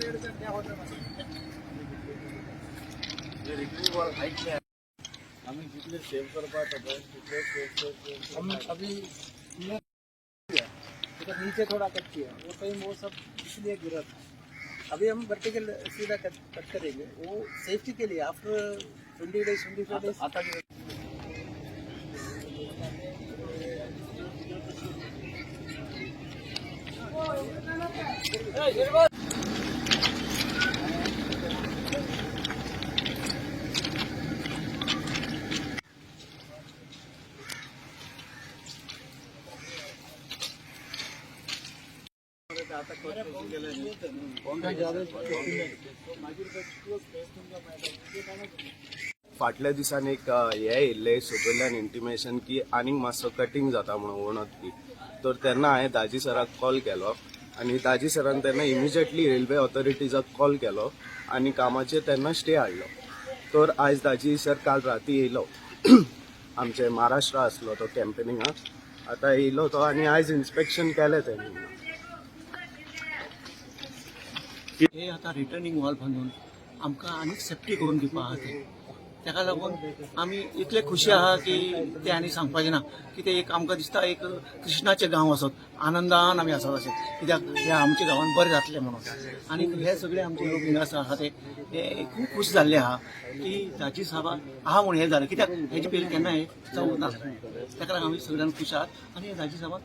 Side का क्या होता है? आमी जितले सेव करपाक जाता तितले सेव सेव. हम अभी हमने इधर नीचे थोड़ा कट किया, वो टाइम वो सब इसलिए गिरा था. अभी हम वर्टिकल सीधा कट कट करेंगे, वो सेफ्टी के लिए. After 20 days, 25 days. आता कितें? फाटल्या दिसान एक हे येयल्लें सकयल्यान इंटिमेशन की आनीक मातसो कटींग जाता म्हणून वणत ती. तर तेन्ना हांवें दाजी सराक कॉल केलो आनी दाजी सरान तेन्ना इमिजिएटली रेल्वे ऑथॉरिटीजाक कॉल केलो आनी कामाचेर तेन्ना स्टे हाडलो. तर आयज दाजी सर काल राती येयलो, आमचे महाराष्ट्र आसलो तो कॅम्पेनिंगाक, आतां येयलो तो आनी आयज इन्स्पेक्शन केलें तेणी. हे आतां रिटर्निंग वॉल बांदून आमकां आनीक सेफ्टी करून दिवपा आहा ते. ताका लागून आमी इतले खुशी आहा की ते आनी सांगपाचें ना. की ते एक आमकां दिसता एक कृष्णाचें गांव आसत, आनंदान आमी आसात अशें, कित्याक ह्या आमच्या गांवान बरें जातलें म्हणून. आनी हे सगळे आमचे लोक हिंगा आसा आहा ते हे खूब खूश जाल्ले आहा की दाजी साहबा आहा म्हणून हें जालें, कित्याक हेजे पयलीं केन्ना हें जावंक नासलें. ताका लागून आमी सगळ्यांक खूश आहात आनी दाजी साहबान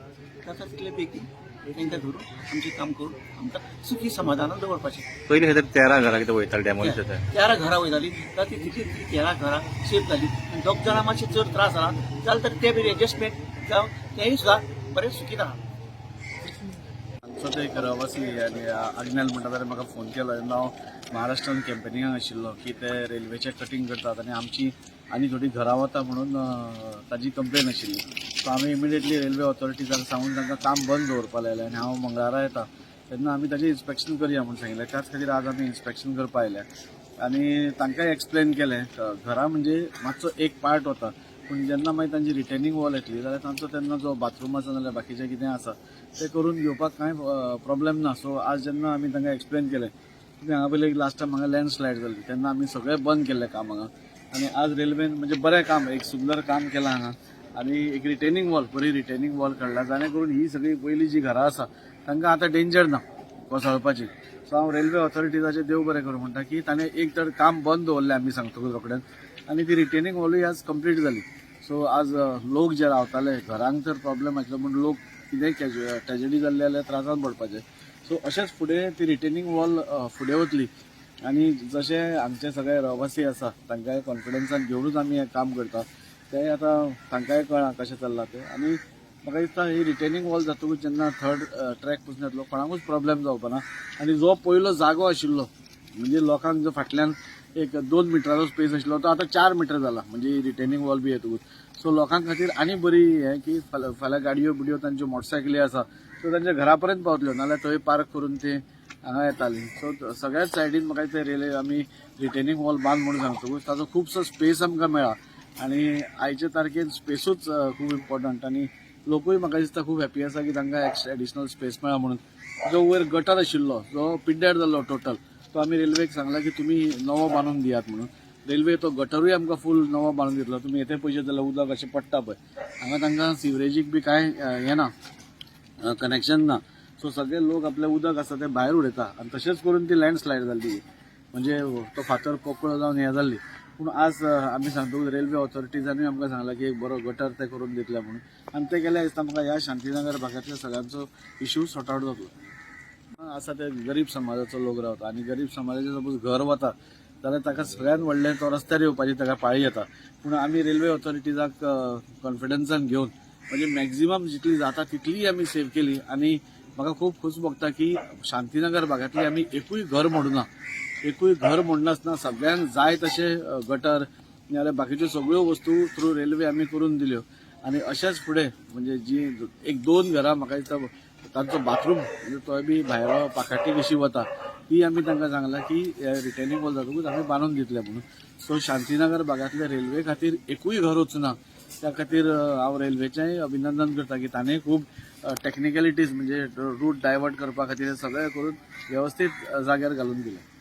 जाता तितले बेगीन तांकां धरून आमचें काम करून आमकां सुखी समाधानान दवरपाचें. पयलीं खंय तरी 13 घरां कितें वयतालीं, डॅमोलिश जाता. 13 घरां वयताली, तर ती तितली ती 13 घरां सेफ जाली आनी दोग जाणां मातशे चड त्रास जाला जाल्यार तर ते बी एडजस्टमेंट जावन तेय सुद्दां बरें सुखी आहा. हांगचो तो एक रवासी आनी आग्नेल म्हणटा ताणें म्हाका फोन केलो तेन्ना हांव महाराष्ट्रान कॅम्पेनिंगाक आशिल्लो की ते रेल्वेचें कटींग करतात आनी आमची आनी थोडीं घरां वता म्हणून ताजी कंप्लेन आशिल्ली. सो आमी इमिडिएटली रेल्वे ऑथॉरिटीजांक सांगून तांकां काम बंद दवरपा लायलें आनी हांव मंगळारा येता तेन्ना आमी ताजें इन्स्पेक्शन करया म्हूण सांगिल्लें. त्याच खातीर आज आमी इन्स्पेक्शन करपा आयल्या आनी तांकांय एक्सप्लेन केलें, घरां म्हणजे मातसो एक पार्ट वता, पूण जेन्ना मागीर तांची रिटेनिंग वॉल येतली जाल्यार तांचो तेन्ना जो बाथरूम आसा नाल्यार बाकीचें कितें आसा तें करून घेवपाक कांय प्रॉब्लेम ना. सो आज जेन्ना आमी तांकां एक्सप्लेन केलें, तुमी हांगा पयलीं लास्ट टायम हांगा लँडस्लायड जाल्ली तेन्ना आमी सगळें बंद केल्लें काम हांगा आनी आज रेल्वेन म्हणजे बरें काम, एक सुंदर काम केलां हांगा आनी एक रिटेनिंग वॉल, बरी रिटेनिंग वॉल काडला, जाणे करून ही सगळी पयलीं जी घरां आसा तांकां आतां डेंजर ना कोसळपाची. सो हांव रेल्वे ऑथॉरिटीजाचें देव बरें करूं म्हणटा की ताणें एक तर काम बंद दवरलें आमी सांगतकूच रोखडेंच आनी ती रिटेनिंग वॉलूय आज कंप्लीट जाली. सो आज लोक जे रावताले घरांक तर प्रॉब्लेम आशिल्लो, पूण लोक कितेंय ट्रेजेडी जाल्ली जाल्यार त्रासान पडपाचे. सो अशेंच फुडें ती रिटेनिंग वॉल फुडें वतली आनी जशें आमचे सगळे रवासी आसा तांकांय कॉन्फिडन्सान घेवनूच आमी हें काम करता, तें आतां तांकांय कळ्ळां कशें चल्लां तें. आनी म्हाका दिसता ही रिटेनिंग वॉल जातकूच जेन्ना थर्ड ट्रॅक पसून येतलो कोणाकूच प्रॉब्लेम जावपा ना. आनी जो पयलो जागो आशिल्लो म्हणजे लोकांक जो फाटल्यान एक 2 मिटराचो स्पेस आशिल्लो तो आतां 4 मिटर जाला, म्हणजे रिटेनिंग वॉल बी येतकूच. सो लोकां खातीर आनी बरी हें की फाल्यां गाडयो बिडयो तांच्यो मोटरसायकली आसा त्यो तांच्या घरा पर्यंत पावतल्यो, नाल्यार थंय पार्क करून ते हांगा येताली. सो सगळ्याच सायडीन म्हाका दिसता रेल्वे आमी रिटेनिंग वॉल बांद म्हणून सांगतकूच ताचो खुबसो स्पेस आमकां मेळ्ळा आनी आयचे तारखेर स्पेसूच खूब इम्पॉर्टंट आनी लोकूय म्हाका दिसता खूब हॅपी आसा की तांकां एडिशनल स्पेस मेळ्ळा म्हणून. जो वयर गटर आशिल्लो जो पिड्ड्यार जाल्लो टोटल, तो आमी रेल्वेक सांगला की तुमी नवो बांदून दियात म्हणून. रेल्वे तो गटरूय आमकां फूल नवो बांदून दितलो. तुमी येते पयशे जाल्यार उदक अशें पडटा पळय हांगा, तांकां सिवरेजीक बी कांय हें ना, कनेक्शन ना. सो सगळे लोक आपलें उदक आसा तें भायर उडयता आनी तशेंच करून ती लँडस्लायड जाल्ली, म्हणजे तो फातर पोकळ जावन हें जाल्ली. पूण आज आमी सांगता रेल्वे ऑथॉरिटीजांनी आमकां सांगलां की एक बरो गटर ते करून दितले म्हणून आनी ते केल्यार दिसता म्हाका ह्या शांतीनगर भागांतल्या सगळ्यांचो इशू सॉर्ट आवट जातलो. आसा ते गरीब समाजाचो लोक रावता आनी गरीब समाजाचें सपोज घर वता जाल्यार ताका सगळ्यात व्हडलें तो रस्त्यार येवपाची ताका पाळी येता. पूण आमी रेल्वे ऑथॉरिटीजाक कॉन्फिडन्सान घेवन म्हणजे मॅक्झिमम जितली जाता तितलीय आमी सेव केली आनी म्हाका खूब खोस भोगता की शांतीनगर भागांतली आमी एकूय घर मोडुना, एकूय घर मोडनासतना सगळ्यांक जाय तशें गटर नाल्यार बाकीच्यो सगळ्यो वस्तू थ्रू रेल्वे आमी करून दिल्यो. आनी अशेंच फुडें म्हणजे जी एक दोन घरां म्हाका दिसता तांचो बाथरूम म्हणजे तोय बी भायर पाखाटी कशी वता, ती आमी तांकां सांगलां की रिटेनिंग वॉल जातकूच आमी बांदून दितले म्हणून. सो शांतीनगर भागांतले रेल्वे खातीर एकूय घर वचना. त्या खातीर हांव रेल्वेचेंय अभिनंदन करता की ताणें खूब टॅक्निकलिटीज म्हणजे रूट डायवर्ट करपा खातीर सगळें करून वेवस्थीत जाग्यार घालून दिलें.